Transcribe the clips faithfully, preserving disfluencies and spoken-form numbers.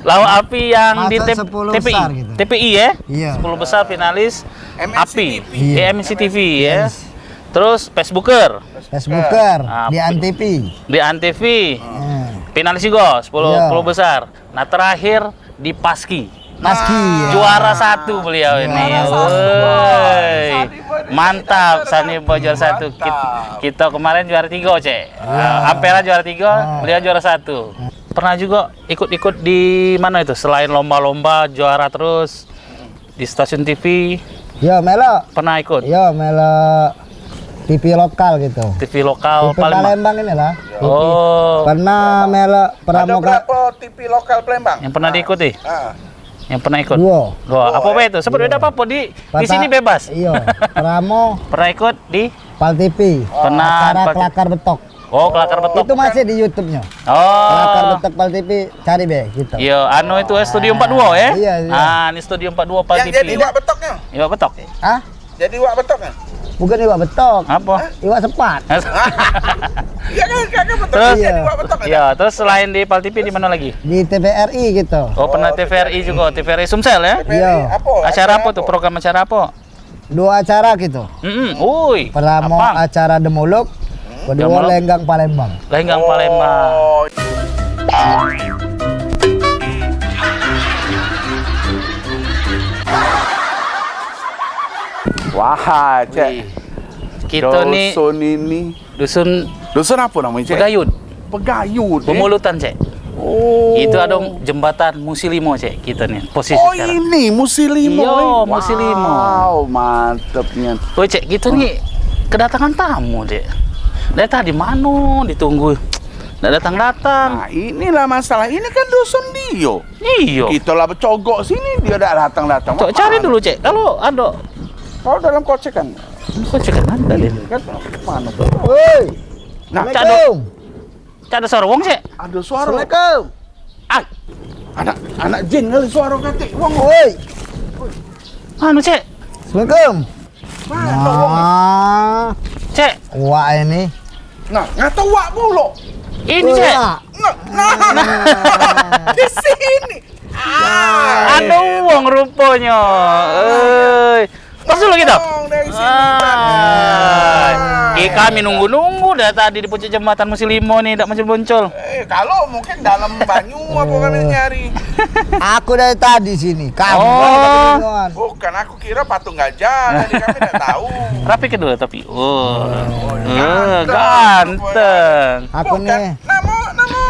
Lawak Api yang di Masuk T-, sepuluh T P I. Besar gitu. T P I ya? Iya. Sepuluh besar finalis M N C T V. Api. Iya. M N C T V ya. Yes. Terus Facebooker. Facebooker, Nah, di Antv. Di Antv. Hmm. Finalis juga sepuluh, Iya. sepuluh besar. Nah, terakhir di Paski. Paski, ya. Juara satu beliau ini. Juara satu. Woi. Mantap, Sani Boy juara satu. Kit-, Mantap. Kita kemarin juara tiga, Cek. Iya. Ampera juara tiga, Ah. beliau juara satu. Pernah juga ikut-ikut di mana itu? Selain lomba-lomba, juara terus di stasiun T V. Yo, melok. Pernah ikut? Yo, melok T V lokal gitu. T V lokal T V Palembang. Palembang inilah. T V. Oh. Pernah melok Ada Pramoga. Berapa T V lokal Palembang? Yang pernah Ah. diikuti? Ah. Yang pernah ikut? Dua. Dua. Dua, Apa-apa ya? itu? Sebut Dua. beda apa-apa di, di Pata-, sini bebas. Iya. Pramo. Pernah ikut di? Pal T V. Pernah Acara Pal T V. Kelakar Betok. Oh, Kelakar Betok. Itu masih di YouTube-nya. Oh. Kelakar Betok Pal T V, cari be gitu. Iya, anu itu, eh, Studio empat dua, eh? Iya, iya. Ah, ini Studio empat dua Pal Yang T V. jadi iwak betoknya? Iwak betok. Hah? Jadi iwak betok kan? Bukan iwak betok. Apa? Iwak sepat. Iya kan, kan, kan betok. Terus? Jadi iwak betok kan? Iya, terus selain di Pal T V di mana lagi? Di T V R I gitu. Oh, pernah Oh, T V R I juga, T V R I Sumsel ya? T V R I Iya. apa? Acara Acara apa tuh? apa? Program acara apa? Dua acara gitu. Mm-mm. Ui. Pertama Apang. acara Demuluk, kedua Demuluk. Lenggang Palembang. Lenggang Oh. Palembang. Wah, cek. Wih. Kita ni Dusun ini. dusun Dusun apa namanya, cek? Pegayut. Pegayut, eh? Pemulutan, cek. Oh. Itu ada jembatan Musi Limo, cek, kita ni. Posisi Oh, sekarang. ini Musi Limo, Iyo, eh? Musi Limo. Wow, mantep nian. Oi, cek, kita ni kedatangan tamu, cek. Dari tadi mano ditunggu. Ndak datang-datang. Nah, inilah masalah. Ini kan dusun dia. Iyo. Kita lah becogok sini, dia dak datang-datang. Cok, cari Mana? dulu, cek. Kalau ada Kalau dalam kocekan. Kocekan ada dia. Kan mana tuh? Woi. Nah, cak ada, Assalamualaikum. cak ada suara wong, cek. Ada suara. Assalamualaikum. Ah, Anak, anak jin kali suara katik wong. Woi. Anu, cek. Assalamualaikum. Mana wong? Nah. Cek. Wak ini. Nah, ngato wak pulo. Ini, Woi, cek. Wak. Nah, nah. Di sini. Ah. Anu wong ruponyo. Oi. Pas dulu kita. Wong dari sini, Ah. Bang. Ki kami nunggu-nunggu dari tadi di pucuk jembatan Musi Limo ni, dak muncul-muncul. Eh, kalau mungkin dalam banyu apa kami nyari. Aku dari tadi sini. Kamu Oh. dari tadi, kawan. Bukan, aku kira patung gajah, jadi kami dak tahu. Rapi kedua tapi. Oh. Oh, Eh, ganteng. ganteng. Aku Bukan. nih. Nama, nama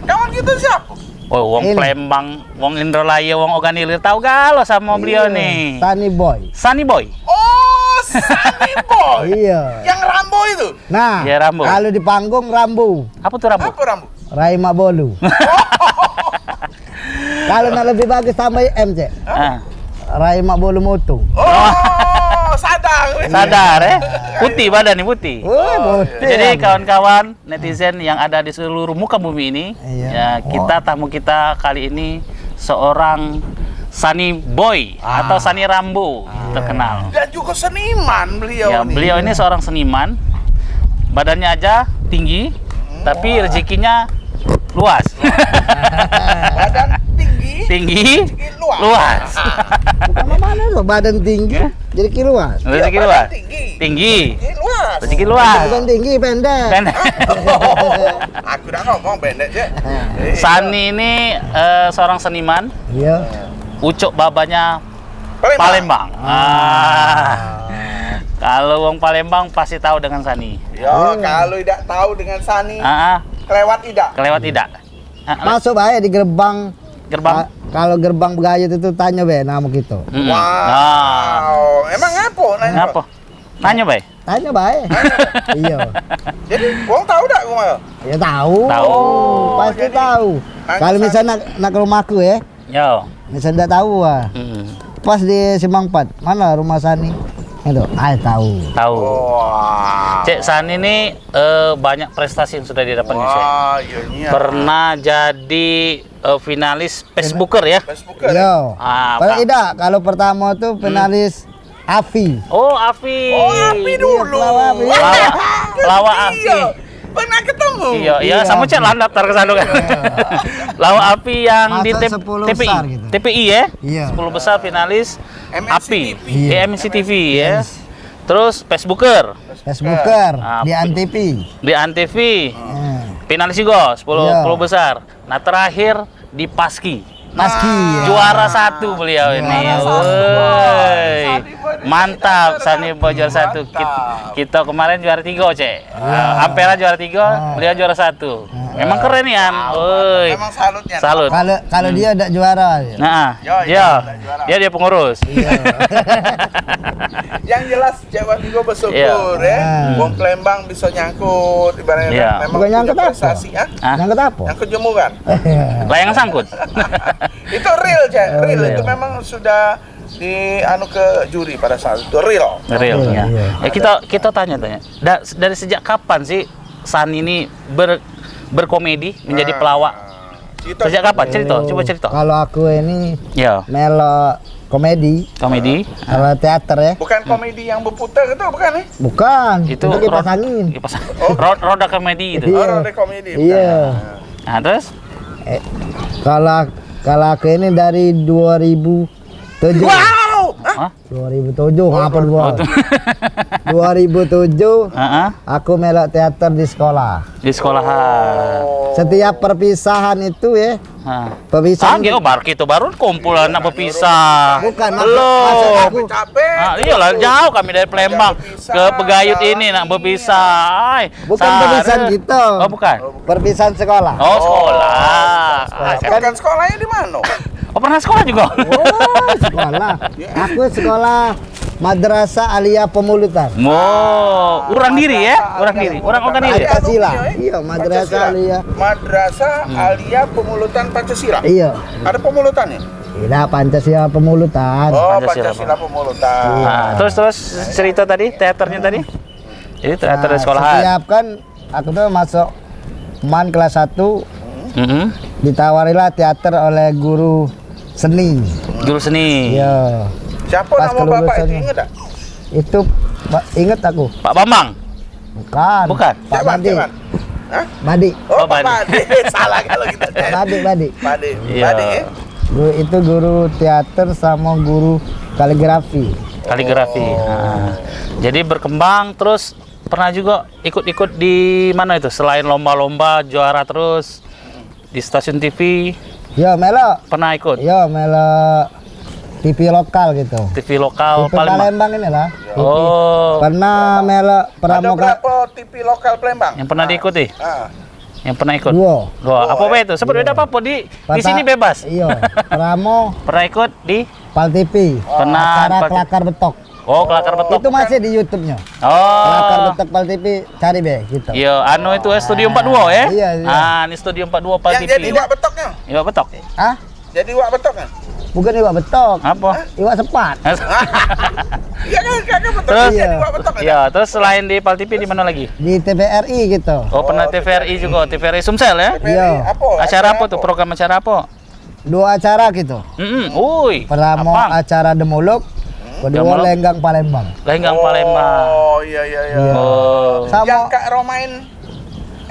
kawan kita siapa? Oh, wong Ini. Palembang, wong Indralaya, wong Ogan Ilir tahu galo sama beliau Iya. ni. Sunny Boy. Sunny Boy. Oh, Sunny Boy. Iya. Yang Rambo itu. Nah, Iya, Rambo. kalau di panggung Rambo. Apa tuh Rambo? Apa Rambo? Rai Mak Bolu. Kalau nak lebih bagus tambah M, cek. Ah. Rai Mak Bolu Moto. Oh, sadar. Sadar, eh? Putih badan ni, putih. Oh, putih Jadi, rambut. kawan-kawan netizen yang ada di seluruh muka bumi ini, Iya. ya, kita, Oh. tamu kita kali ini seorang Sunny Boy Ah. atau Sunny Rambo Ah. terkenal. Dan juga seniman beliau Ya, ni. beliau ini seorang seniman. Badannya aja tinggi, Hmm. tapi rezekinya luas. Badan tinggi, Tinggi, rezeki luas. luas. Ah. Bukan mana lo, badan tinggi, Ya. rezeki luas. Rezeki Ya, luas. badan tinggi. Tinggi. Rezeki luas. Rezeki luas. Bukan tinggi, pendek. Pendek. Aku dah ngomong pendek je. Eh, Sunny ini, eh, seorang seniman. Iya. Ucuk babanya Palembang. Palembang. Ah. Ah. Kalau wong Palembang pasti tahu dengan Sunny. Ya, Hmm. kalau tidak tahu dengan Sunny, Ah, ah. kelewat tidak. Kelewat tidak. Ah, ah. Masuk bae di gerbang. Gerbang. Ka-, kalau gerbang Begayut itu tanya be nama kita. Mm-mm. Wow. Ah. Emang apa nanya? Ngapa? Nanya bae. Tanya bae. Iya. Jadi, wong tahu tak rumah? Ya tahu. Tahu. Oh, Pasti jadi tahu. Kalau misal nak, nak ke rumah aku ya. Yo. Misal ndak tahu ah. Mm. Pas di Simpang Empat, mana rumah Sunny? Itu, ai tahu. Tahu. Wah. Cek Sunny ni, eh, banyak prestasi yang sudah dia dapat ni, Cek. Wah, iya, iya. Pernah jadi, eh, finalis Facebooker ya? Facebooker. Iya. Ah, Kalau Pak. tidak, kalau pertama tuh Hmm. finalis Afi. Oh, Afi. Oh, Afi Iya, dulu. pelawak Afi. Pelawak, pelawak Afi. Iya. Pernah ketemu? Iya, iya, iya, sama cek lah daftar ke sana kan. Lawan Api yang di Masuk T-, sepuluh T P I. Besar gitu. T P I ya? Iya. Sepuluh besar finalis M N C T V. Api. Iya. Iya, M N C T V ya. Yes. Terus Facebooker. Facebooker Ah, di Antv. Di Antv. Hmm. Finalis juga sepuluh, Iya. sepuluh besar. Nah, terakhir di Paski. Paski, ya. Juara satu beliau ini. Juara satu. Woi. Mantap, Sani Boy juara satu. Kit-, Mantap. Kita kemarin juara tiga, Cek. Iya. Ah, Ampera juara tiga, Ah. beliau juara satu. Ah. Memang keren, Yan. Woi. Memang salutnya. Salut. Kalau, kalau Hmm. dia dak juara, ya. Nah, Yo, dia, iya, dak juara. dia, dia pengurus. Iya. Yang jelas, Cek Wan juga bersyukur, Iya. ya. Ah. Wong Palembang bisa nyangkut, ibaratnya Iya. memang Bukan punya nyangkut apa? prestasi, ah. Ah. Nyangkut apa? Nyangkut jemuran. Lah, yang sangkut. Itu real, Cek. Oh, Real. iya. Itu memang sudah di anu ke juri pada saat itu. Real. Real, Iya, ya. iya. Ya, kita, kita tanya, tanya. Da-, dari sejak kapan sih San ini ber-, berkomedi, menjadi Ah. pelawak? Cerita Sejak dulu. kapan? Cerita, Oh, coba cerita. Kalau aku ini Ya. melok komedi. Komedi. Kalau teater ya. Bukan komedi yang berputar itu, bukan, eh? Bukan. Itu Itu kipas rod-, angin. kipas Oh. rod-, roda komedi itu. Iya. Oh, roda komedi, bukan? Iya. Nah, terus? Eh, kalau, kalau aku ini dari dua ribu tujuh. Wow! Hah? Hah? Dua ribu tujuh, Oh, apa dua? dua? Oh, tu. Dua ribu tujuh, Heeh. aku melok teater di sekolah. Di sekolahan. Oh. Setiap perpisahan itu ya, Ha. perpisahan Ah, nggih, oh, bar kita baru kumpul anak berpisah. Bukan, maksud, Belum. maksud aku. Capek. Ah, iyalah, jauh kami dari Palembang Berpisah, ke Pegayut jalan. ini nak berpisah. Ai, Bukan sare. perpisahan kita. Oh, bukan. Perpisahan sekolah. Oh, sekolah. Oh, sekolah. Ah, kan Bukan sekolahnya di mana? Oh, pernah sekolah juga? Oh, sekolah. Aku sekolah Madrasah Aliyah Pemulutan. Oh, orang diri ya? Orang diri. Orang, orang diri. Pancasila. Iya, Madrasah Pancasila. Aliyah. Madrasah Hmm. Aliyah Pemulutan Pancasila. Iya. Ada Pemulutan ya? Tidak, Pancasila Pemulutan. Oh, Pancasila. Pancasila Pemulutan. Iya. Nah, terus, terus cerita tadi, teaternya tadi? Jadi teater Nah, sekolahan. setiap kan aku tuh masuk man kelas satu, Mm-mm. ditawarilah teater oleh guru seni. Guru seni. Iya. Siapa Pas nama bapak itu, kelulusannya. ingat tak? Itu, Pak, inget aku. Pak Bambang? Bukan. Bukan? Pak Cik Wan, Badi. Cik Wan. Hah? Badi. Oh, Oh, Pak Badi. Badi. Salah kalau kita Pak Badi, Badi. Badi. Iya. Badi, eh? Guru, itu guru teater sama guru kaligrafi. Kaligrafi. Oh. Ha. Jadi berkembang terus, pernah juga ikut-ikut di mana itu? Selain lomba-lomba, juara terus di stasiun T V. Ya, melok. Pernah ikut? Ya, melok T V lokal gitu. T V lokal T V Palembang. Palembang inilah. T V. Oh. Pernah melok Ada Pramuka. berapa T V lokal Palembang? Yang pernah Ah. diikuti? Ah. Yang pernah ikut? Dua. Dua. Dua, Apa eh? itu? Sebut Dua. tidak apa-apa di, di Pata-, sini bebas. Iya. Pramo Pernah ikut di Pal T V. Pernah Acara Pal T V. Kelakar Betok. Oh, Kelakar Betok. Itu masih di YouTube-nya. Oh. Kelakar Betok Pal T V, cari be gitu. Iya, anu itu, eh, Studio empat dua, eh? Iya, iya. Ah, ini Studio empat dua Pal Yang T V. jadi iwak betoknya? Iwak betok. Hah? Jadi iwak betok kan? Bukan iwak betok. Apa? Iwak sepat. Iya kan, kan, kan betul. Terus? Jadi iwak betok kan? Iya, terus selain di Pal T V di mana lagi? Di T V R I gitu. Oh, pernah Oh, T V R I juga, T V R I Sumsel ya? T V R I Iya. apa? Acara Acara apa tuh? apa? Program acara apa? Dua acara gitu. Mm-mm. Ui. Pertama Apang. acara Demuluk, kedua Demuluk. Lenggang Palembang. Lenggang Palembang. Oh, iya, iya, iya. Iya. Oh. Sama Yang Kak Romain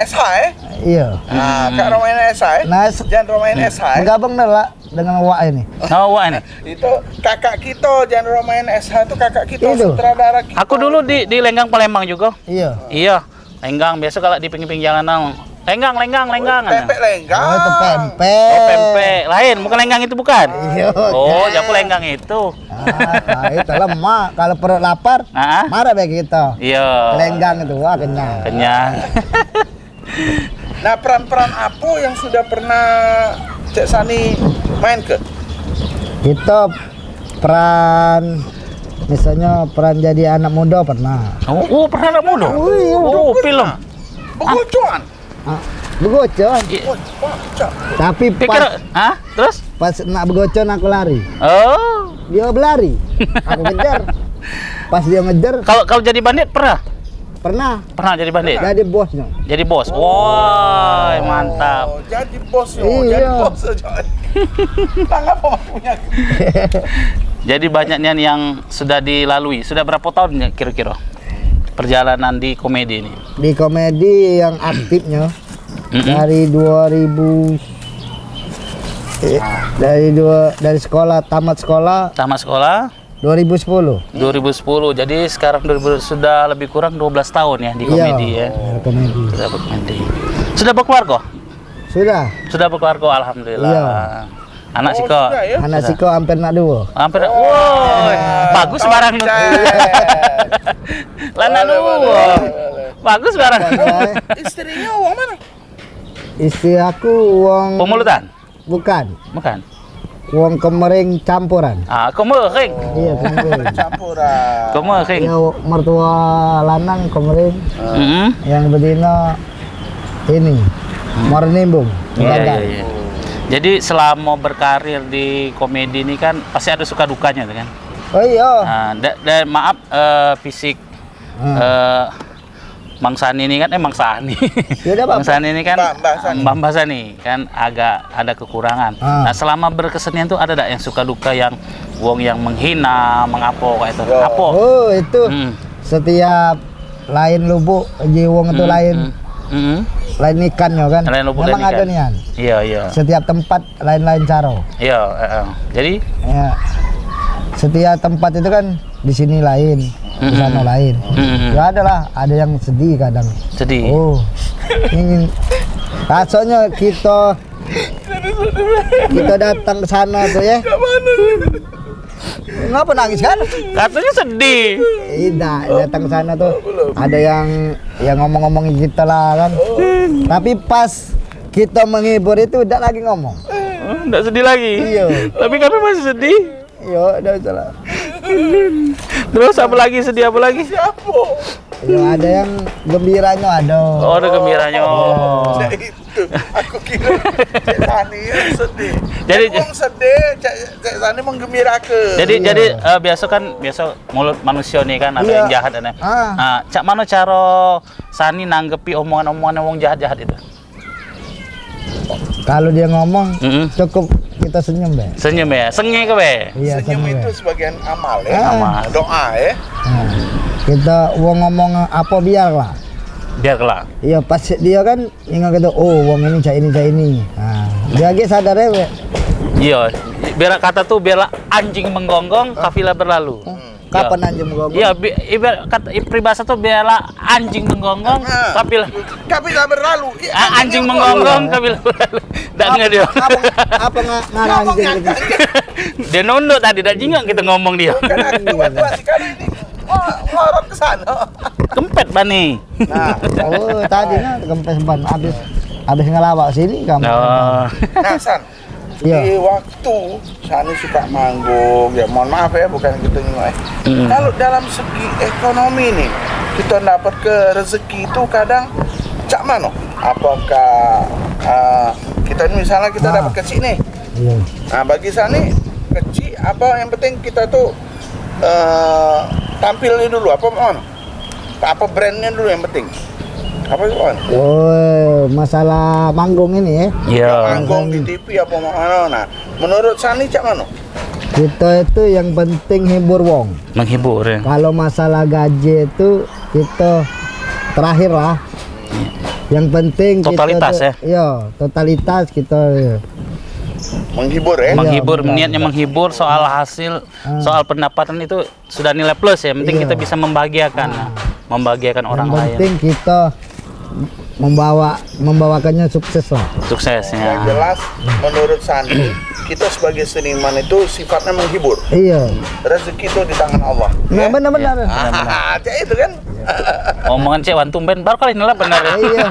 S H, eh? Iya. Ah, Kak Romain S H, eh? Nah, s- Jangan Romain S H, eh? Bergabung dah lah dengan Wak ini. Oh, Wak ini. Itu kakak kita, Jangan Romain S H itu kakak kita, Itu. sutradara kita. Aku dulu di, di Lenggang Palembang juga. Iya. Iya. Lenggang biasa kalau di pinggir-pinggir jalan nang. Lenggang, lenggang, lenggang. Pempek lenggang. Oh, itu pempek. Oh, pempek. Lain, bukan lenggang itu bukan. Iya, Oh, kan. jaku lenggang itu. Ah, nah, itu lemak. Kalau perut lapar, Ah. marah bae kita. Iya. Lenggang itu, wah kenyang. Kenyang. Nah, peran-peran apa yang sudah pernah Cek Sani main ke? Kita peran, misalnya peran jadi anak muda pernah. Oh, oh, pernah anak muda? Oh, iya. Oh, film. Begocoan. Ah, begocoan. Iya. Oh, pacak. Tapi Kira-kira, pas, hah? Terus? pas nak begocoan aku lari. Oh. Dia berlari. Aku kejar. Pas dia ngejar. Kalau, kalau jadi bandit pernah? Pernah. Pernah jadi bandit? Jadi bosnya. Jadi bos. Wah, mantap. Oh, jadi bos yo, Iya. jadi bos yo, Cok. Tangan apa punya? Jadi banyak nian yang sudah dilalui. Sudah berapa tahun ya kira-kira? perjalanan di komedi ini? Di komedi yang aktifnya Mm-mm. dari dua ribu, eh, dari dua, dari sekolah, tamat sekolah. Tamat sekolah? Dua ribu sepuluh. Dua ribu sepuluh. Jadi sekarang dua ribu, sudah lebih kurang dua belas tahun ya di Iya, komedi ya. Dari komedi. Sudah berkomedi. Sudah berkeluarga? Sudah. Sudah berkeluarga, alhamdulillah. Iya. Anak Oh, siko. Sudah, ya? Anak Sudah. Siko hampir nak dua. Hampir nak. Woi, bagus barang tu. Lah nak dua. Bagus barang. Istrinya wong mana? Istri aku wong Pemulutan? Bukan. Bukan. Wong Kemering campuran. Ah, Kemering. Iya, Kemering. Campuran. Kemering. Ya, mertua lanang Kemering. Heeh. Yang betina ini, Muara Nimbung, Iya, Gagal. Iya, iya. Jadi selama berkarir di komedi ini kan pasti ada suka dukanya tuh kan. Oh iya. Nah, da- dan maaf, eh, fisik, Hmm. eh, Mang Sani ini kan, eh, Mang Sani. Ya, dak apa-apa. Mang Sani ini kan, Mbah, Mbah Sani. Mbah, Mbah Sani kan agak ada kekurangan. Ah. Nah, selama berkesenian tuh ada dak yang suka duka yang wong yang menghina, mengapo kayak itu? Ya. Apo? Oh, itu. Hmm. Setiap lain lubuk, ji wong itu Hmm, lain. Hmm. Hmm. Lain ikannya kan. Lain lubuk, lain ikan. Memang ada nian. Iya, iya. Setiap tempat lain-lain caro. Iya, heeh. Jadi? Ya. Setiap tempat itu kan di sini lain, di Mm-mm. sana lain. Mm-mm. Ya ada lah, ada yang sedih kadang. Sedih. Oh. Ini rasanya kita kita datang ke sana tuh ya. Ngapa nangis kan? Katanya sedih. Tidak, datang ke sana tuh ada yang yang ngomong-ngomongin kita lah kan. Tapi pas kita menghibur itu tidak lagi ngomong. Oh, ndak sedih lagi. Iya. Tapi kami masih sedih. Iya, tidak salah. Terus apa lagi, sedih apa lagi? Siapa? Ya ada yang gembiranya ada. Oh, ada gembiranya. Oh. Itu aku kira Cek Sani yang sedih. Jadi Kan wong sedih, Cek, Cek Sani menggembirakan. Jadi Iya. jadi eh, biasa kan biasa mulut manusia nih kan ada Iya. yang jahat ada. Ah. Nah, cak mana cara Sani nanggepi omongan-omongan wong jahat-jahat itu? Kalau dia ngomong, Mm-mm. cukup kita senyum be. Senyum ya, senge ke be? Iya, Senyum senyum itu be. sebagian amal ya. Ah. Amal. Doa ya. Nah, kita wong ngomong apa biarlah. Biarlah. Iya, pas dia kan ingat kata, oh, wong ini cak ini, cak ini. Nah, dia lagi sadar ya, be. Iya, biar kata tuh biarlah anjing menggonggong, kafilah berlalu. Hmm. Kapan Iya. anjing menggonggong? Iya, bi- ibarat kata i- peribahasa tuh biarlah anjing menggonggong, Ah. kafilah Kafilah berlalu. Iya, Ah, anjing anjingnya menggonggong, kafilah berlalu. Dak ngeh dia. Apa apa nga- ngarang Ngomong anjing? Yang Dia nunduk tadi, dak jingok kita ngomong dia. Bukan aku, buat, buat sekarang ini. Wah, ngorok ke sana. Kempet bani. Nah, Oh, tadi nah kempes ban habis habis ngelawak sini kamu. Oh. Nah, San, Iya. Di waktu Sani suka manggung, ya mohon maaf ya, bukan gitu nih, eh. Hmm. Kalau dalam segi ekonomi nih, kita dapat ke rezeki itu kadang cak mano? Apakah eh, kita ini misalnya kita Ah. dapat kecil nih. Iya. Nah, bagi Sani kecil apa yang penting kita tuh eh tampil ini dulu apa mon? Apa brandnya dulu yang penting? Apa itu mon? Oh, masalah manggung ini ya. Iya. Manggung di T V apa mano? Nah, menurut Sani cak mano? Kita itu yang penting hibur wong. Menghibur ya. Kalau masalah gaji itu kita terakhir lah. Yang penting kita Totalitas tuh, ya. Iya, totalitas kita. Menghibur ya. Iya, Menghibur, benar, niatnya benar. menghibur, soal hasil, Ah. soal pendapatan itu sudah nilai plus ya. Penting Iya. kita bisa membahagiakan, Ah. membahagiakan Yang orang lain. penting kita membawa membawakannya sukses lah. Sukses Yang ya. jelas, menurut Sani, kita sebagai seniman itu sifatnya menghibur. Iya. Rezeki itu di tangan Allah. Nah, Ya? benar-benar. Iya. Benar-benar. Cak itu kan. Omongan Cek Wan tumben baru kali ini lah benar. Iya.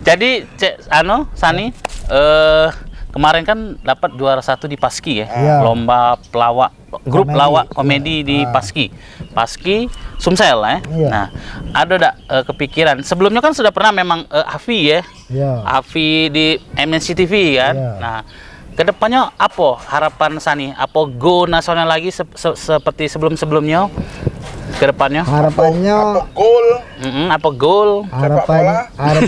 Jadi Cek anu Sani eh kemarin kan dapat juara satu di Paski ya. Iya. Lomba pelawak grup Komedi. lawak komedi di Ah. Paski. Paski Sumsel eh. Iya. Nah, ada dak eh, kepikiran? Sebelumnya kan sudah pernah memang eh, Afi ya. Iya. Afi di M N C T V kan. Iya. Nah, kedepannya apa harapan Sani? Apa go nasional lagi se- se- seperti sebelum-sebelumnya? Kedepannya? Harapannya Apa gol? Mm-mm, apa goal? Harapannya, Sepak bola? harap,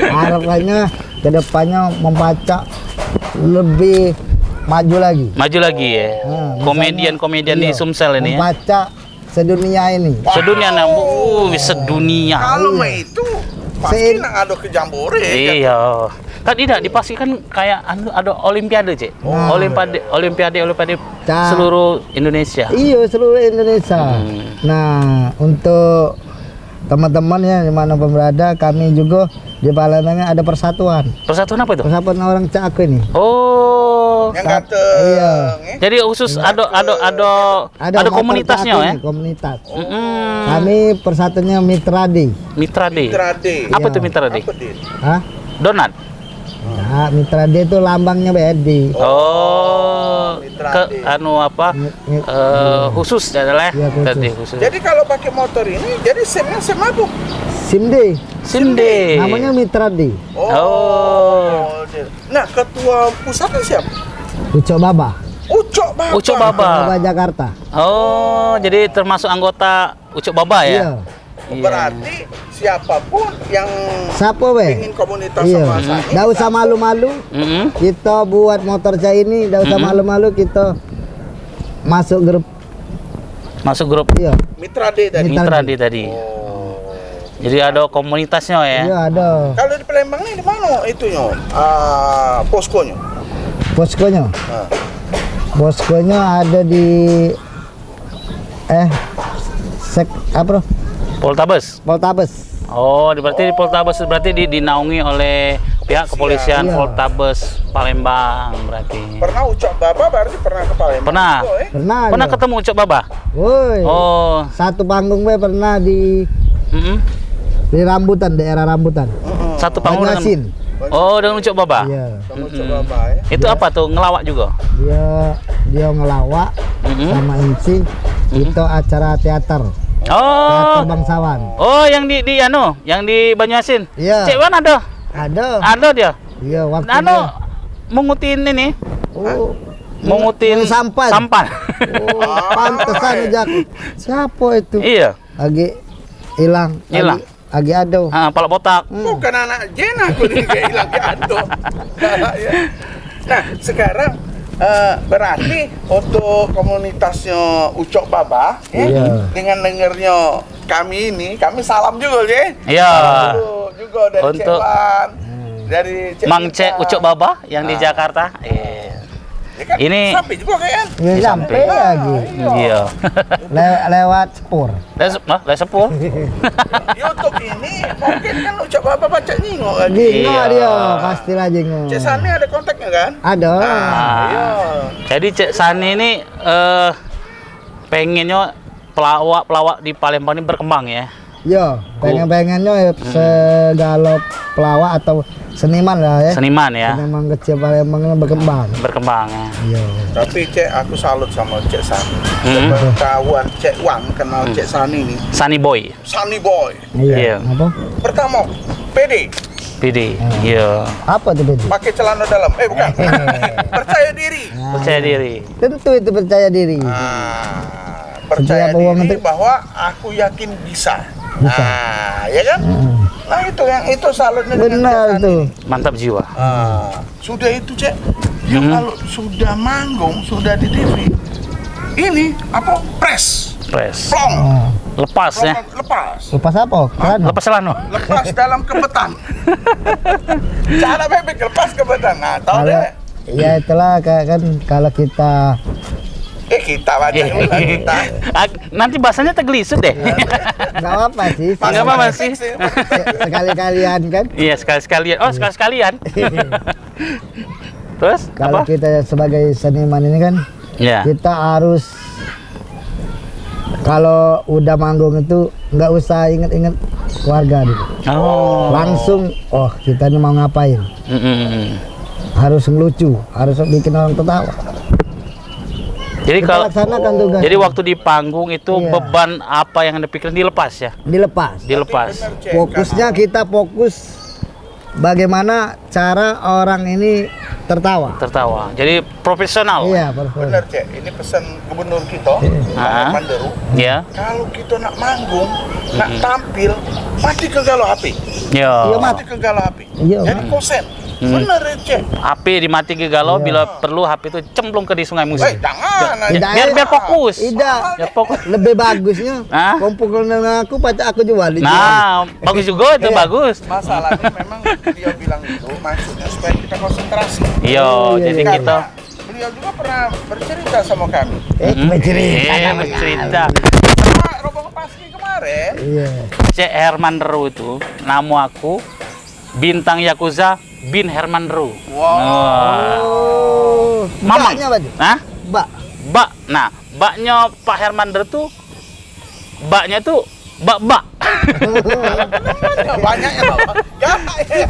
harapannya ke depannya mempacak lebih maju lagi. Maju lagi ya. Nah, misalnya, Komedian-komedian di iya, Sumsel ini ya. Mempacak Sedunia ini. Sedunia nang, uh, sedunia. Kalau mah itu pasti Se- nak ada ke jambore, kan? Iya. Kan tidak dipastikan kayak anu, ada olimpiade, Cek. Oh. Olimpiade, olimpiade, olimpiade Ca- seluruh Indonesia. Iya, seluruh Indonesia. Hmm. Nah, untuk teman-teman ya, di mana pun berada, kami juga di Palembang ada persatuan. Persatuan apa itu? Persatuan orang Cak Aku ini. Oh. Yang Sat- ganteng, iya. Eh? Jadi khusus ada, ada, ada, ada ada motor komunitasnya, Cak Aku ya? Ini, komunitas. Mm-mm. Kami persatuannya Mitra D. Mitra D. Mitra D. Apa tuh Mitra D? Apa, Din? Hah? Donat? Ya, Mitra D itu lambangnya B R D. Oh, Mitra ke D. Anu apa? Nge-, nge-, eh, iya. Khusus ya, lah. Iya, khusus. Tadi khusus. Jadi kalau pakai motor ini, jadi SIM-nya SIM apa? SIM D. SIM D. Namanya Mitra D. Oh. Oh. Nah, ketua pusatnya siapa? Ucok Baba. Ucok Baba. Ucok Baba. Ucok Baba Jakarta. Oh, jadi termasuk anggota Ucok Baba ya? Iya. Iya. Berarti siapapun yang Siapa, weh? Ingin komunitas, iya, sama Sani, ndak usah langsung malu-malu. Mm-mm. Kita buat motor Cak ini, ndak usah, mm-mm, malu-malu, kita masuk grup. Masuk grup. Iya. Mitra D tadi. Mitra D. Mitra D tadi. Oh. Jadi ada komunitasnya ya? Iya, ada. Kalau di Palembang ni di mana itunya? Ah, poskonyo? Poskonyo? Ah. Poskonyo ada di Eh, sek-, apa tuh? Poltabes. Poltabes. Oh, di, berarti di Poltabes berarti di, dinaungi oleh pihak kepolisian. Iya. Poltabes Palembang berarti. Pernah Ucok Baba berarti pernah ke Palembang? Pernah. Juga, eh? Pernah. Pernah ketemu Ucok Baba? Woi. Oh. Satu panggung be pernah di, mm-mm, di Rambutan, daerah Rambutan. Mm-mm. Satu panggung dengan Banjarmasin. Oh, dengan Ucok Baba? Iya. Sama Ucok Baba, ya. Itu apa tuh? Ngelawak juga? Dia, dia ngelawak, mm-mm, sama M C. Mm-mm. Itu acara teater. Oh. Teater bangsawan. Oh, yang di, di anu, yang di Banjarmasin. Iya. Cek Wan ada? Ada. Ada dia? Iya, waktu anu, dia mungutin ini. Oh. Mungutin sampah. Sampah. Oh, pantesan aja aku. Siapa itu? Iya. Lagi hilang. Hilang. Lagi Agi ado. Ha, palak botak. Hmm. Bukan anak Jen aku ni, kayak hilang ke ado. Ya. Nah, sekarang, eh, berarti untuk komunitasnya Ucok Baba, ya, iya, dengan dengernya kami ini, kami salam juga, ya. Iya. Salam dulu juga dari Cek Wan, hmm, dari Cek Mang Cek Ucok Baba yang di Jakarta. Iya. Ya kan? Ini sampai juga kan? Ya, sampai lagi. Iya. Le-, lewat sepur. Le-, se-, hah? Le sepur? YouTube ini mungkin kan Ucok Baba pacak nyingok lagi. Jingok dia, pastilah jingok. Cek Sani ada kontaknya kan? Ada. Nah, iya. Jadi Cek Sani ini, eh, pengennya pelawak-pelawak di Palembang ini berkembang ya. Yo, pengen-pengennyo ya segalo pelawak atau seniman lah ya. Seniman ya. Seniman kecil Palembang ini berkembang. Berkembang ya. Iya. Tapi Cek, aku salut sama Cek Sani. Hmm. Sepengetahuan Cek Wan kenal Cek Sani ni. Sani Boy. Sani Boy. Iya. Iya. Apa? Pertama, pede. Pede. Hmm. Iya. Apa tuh pede? Pakai celana dalam. Eh, bukan. Percaya diri. Nah, percaya diri. Tentu itu percaya diri. Ah. Percaya diri bahwa aku yakin bisa. Bisa. Nah, ya kan? Nah, itu yang, itu salutnya dengan Cek Sani. Benar tuh. Mantap jiwa. Ah, sudah itu, Cek. Dia kalau sudah manggung, sudah di T V, ini apa? Press. Press. Plong. Oh. Lepas ya. Plong, lepas. Lepas apa? Hah? Celana. Lepas celana. Lepas dalam kebetan. Cara bebek lepas kebetan. Nah, tahu deh. Ya, itulah, kayak kan, kalau kita Eh, kita baca pula kita. Ag-, nanti bahasanya tergeliset deh. Enggak apa-apa sih. Enggak apa-apa sih. Se-, sekali-kalian kan. Iya, sekali-sekalian. Oh, sekali-sekalian. Terus, kalau kita sebagai seniman ini kan, kita harus, kalau udah manggung itu nggak usah inget-inget keluarga dulu. Oh. Langsung, oh, kita ini mau ngapain? Mm-mm. Harus ngelucu, harus bikin orang tertawa. Jadi kalau laksanakan tugas. Jadi waktu di panggung itu beban apa yang Anda pikirin dilepas ya? Dilepas. Dilepas. Fokusnya kita fokus bagaimana cara orang ini tertawa. Tertawa. Jadi profesional. Iya, profesional. Bener, Cek. Ini pesan gubernur kita, Pak Panderu. Iya. Kalau kita nak manggung, nak tampil, mati ke galo H P. Iya. Mati ke galo H P. Iya. Jadi konsen. Hmm. Bener, Cek. H P dimati ke galo, Iya. bila perlu H P tu cemplung ke di Sungai Musi. Eh, jangan. Tidak, Biar, eh. biar fokus. Tidak. Biar fokus. Lebih bagusnya Hah? kumpul dengan aku, pacak aku jual. Nah, bagus juga tu, Iya. bagus. Masalahnya memang dia bilang itu maksudnya supaya kita konsentrasi. Iya, Oh, iya, jadi iya. kita Karena beliau juga pernah bercerita sama kami. Eh, Mm-mm. bercerita Eh, sama bercerita. Sama Robo Kepaski kemarin. Iya. Cek Herman Deru itu, namo aku Bintang Yakuza bin Herman Deru. Wow. Wah. Oh. Mamang. Baknya apa tu? Hah? Bak. Bak. Nah, baknya Pak Herman Deru tu, baknya tu bak-bak. Banyak ya, Bak. Galak ya.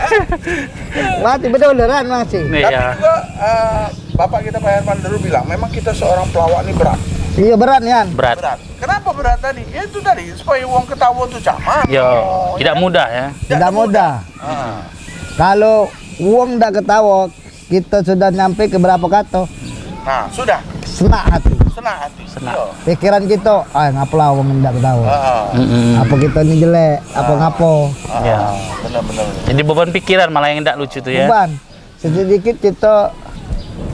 Mati betul, Ran, masih. Nih, Tapi ya. juga, eh, Bapak kita Pak Herman Deru bilang, memang kita seorang pelawak ni berat. Iya, berat, Yan. Berat. Berat. Kenapa berat tadi? Ya itu tadi, supaya wong ketawa tu caman. Yo, Oh, tidak ya. mudah ya. Tidak Tidak mudah. mudah. Ah. Kalau wong dak ketawa, kita sudah nyampe ke berapa kato? Nah, sudah. Senak hati. Senang hati. Senang. Iya. Pikiran kita, ah, ngapa lah wong dak ketawa? Ah. Mm-mm. Apa kita ni jelek, apa Ah. ngapo? Ah, Ya. benar, benar, benar. Jadi beban pikiran malah yang dak lucu tu ya. Beban. Sedikit kita,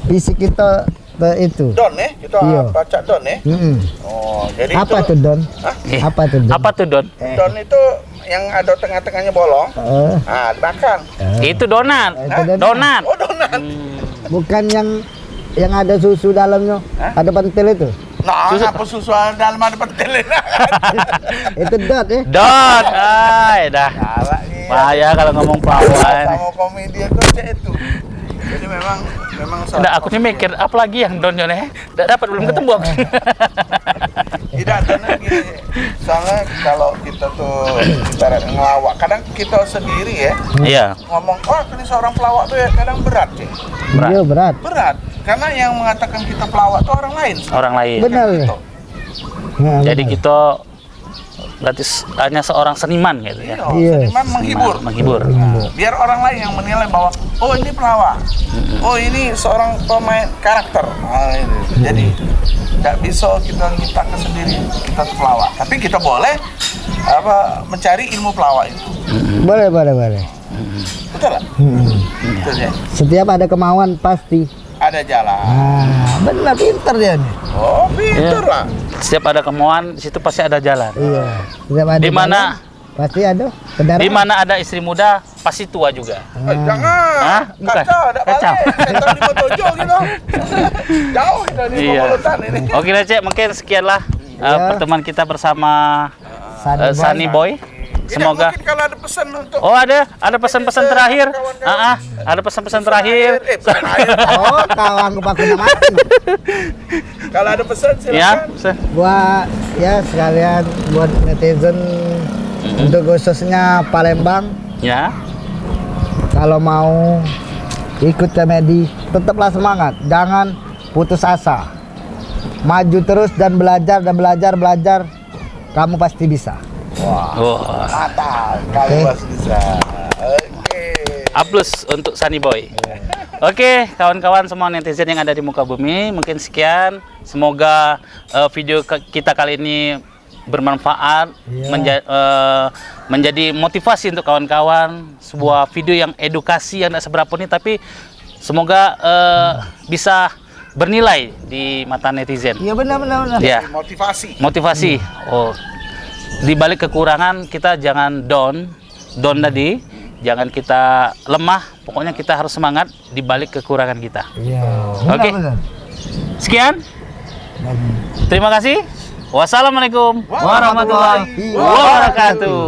fisik kita te itu. Down eh, kita Iya. pacak down eh. Mm-mm. Oh, jadi Apa itu tu, Don? Hah? Eh, Apa tu, Don? apa tu, Don? Eh. Down itu yang ada tengah-tengahnya bolong. Eh. Ah, di belakang. Eh. Itu donat. Eh, itu donat. Donat. Oh, donat. Hmm. Bukan yang, yang ada susu dalamnya, Hah? ada pentil itu. Nah, Susu. apa susu dalam ada pentil? Itu dot ya. Don, ai dah. Galak ni. Bahaya kalau ngomong pelawan. Sama komedian tu macam itu. Jadi memang, memang Ndak, aku ni mikir apa lagi yang Don yo ne? Ndak dapat, belum ketemu aku. Tidak, karena gini, soalnya kalau kita tuh ibarat ngelawak, kadang kita sendiri ya, Iya. ngomong, "Wah, ini seorang pelawak tuh ya," kadang berat, ya. Berat. Iya, berat. Berat, karena yang mengatakan kita pelawak tuh orang lain. Orang lain. Benar. Gitu. Nah, Jadi benar. kita berarti s-, hanya seorang seniman gitu ya. Iya, Iya. seniman menghibur. Menghibur. Nah, biar orang lain yang menilai bahwa, "Oh, ini pelawak. Oh, ini seorang pemain karakter." Nah, itu. Jadi, nggak bisa kita nyiptakan sendiri, kita tuh pelawak. Tapi kita boleh, apa, mencari ilmu pelawak itu. Boleh, boleh, boleh. Betul lah? Mm-mm. Betul ya. Setiap ada kemauan, pasti Ada jalan. Ah, benar, pinter dia ni. Oh, pinter Ya. lah. Setiap ada kemauan, di situ pasti ada jalan. Iya. Setiap ada Di mana jalan, pasti ada kendaraan. Di mana ada istri muda, pasti tua juga. Eh, Ah. jangan. Hah? Bukan. Kaca, ada Kaca. balik. Setan lima tujuh gitu. Jauh kita ni Iya. pemulutan ini. Oke deh, Cek, mungkin sekianlah, eh, Iya. pertemuan kita bersama Sunny eh, Boy. Sunny Boy. Tidak, Semoga mungkin kalau ada pesan untuk Oh, ada, ada pesan-pesan terakhir. kawan-kawan. Ah, ah, ada pesan-pesan terakhir. Eh, pesan akhir. Oh, kau anggap aku nak mati. Kalau ada pesan, Ya, silakan. se- Buat, ya, sekalian buat netizen, untuk khususnya Palembang, ya. kalau mau ikut komedi, tetaplah semangat, jangan putus asa. Maju terus dan belajar dan belajar, belajar. Kamu pasti bisa. Wah. Wah. Mantap. Kamu Oke. pasti bisa. Oke. Aplaus untuk Sunny Boy. Oke, kawan-kawan semua netizen yang ada di muka bumi, mungkin sekian. Semoga, eh, video ke-, kita kali ini bermanfaat, Iya. menja-, eh, menjadi motivasi untuk kawan-kawan. Sebuah video yang edukasi yang tidak seberapa ni, tapi semoga, eh, bisa bernilai di mata netizen. Iya, benar, benar, benar. Ya. Motivasi. Motivasi. Oh. Di balik kekurangan kita jangan down, down tadi. Jangan kita lemah, pokoknya kita harus semangat di balik kekurangan kita. Iya. Oke. Benar, benar. Sekian. Dan Terima kasih. Wassalamualaikum Warahmatullahi warahmatullahi wabarakatuh.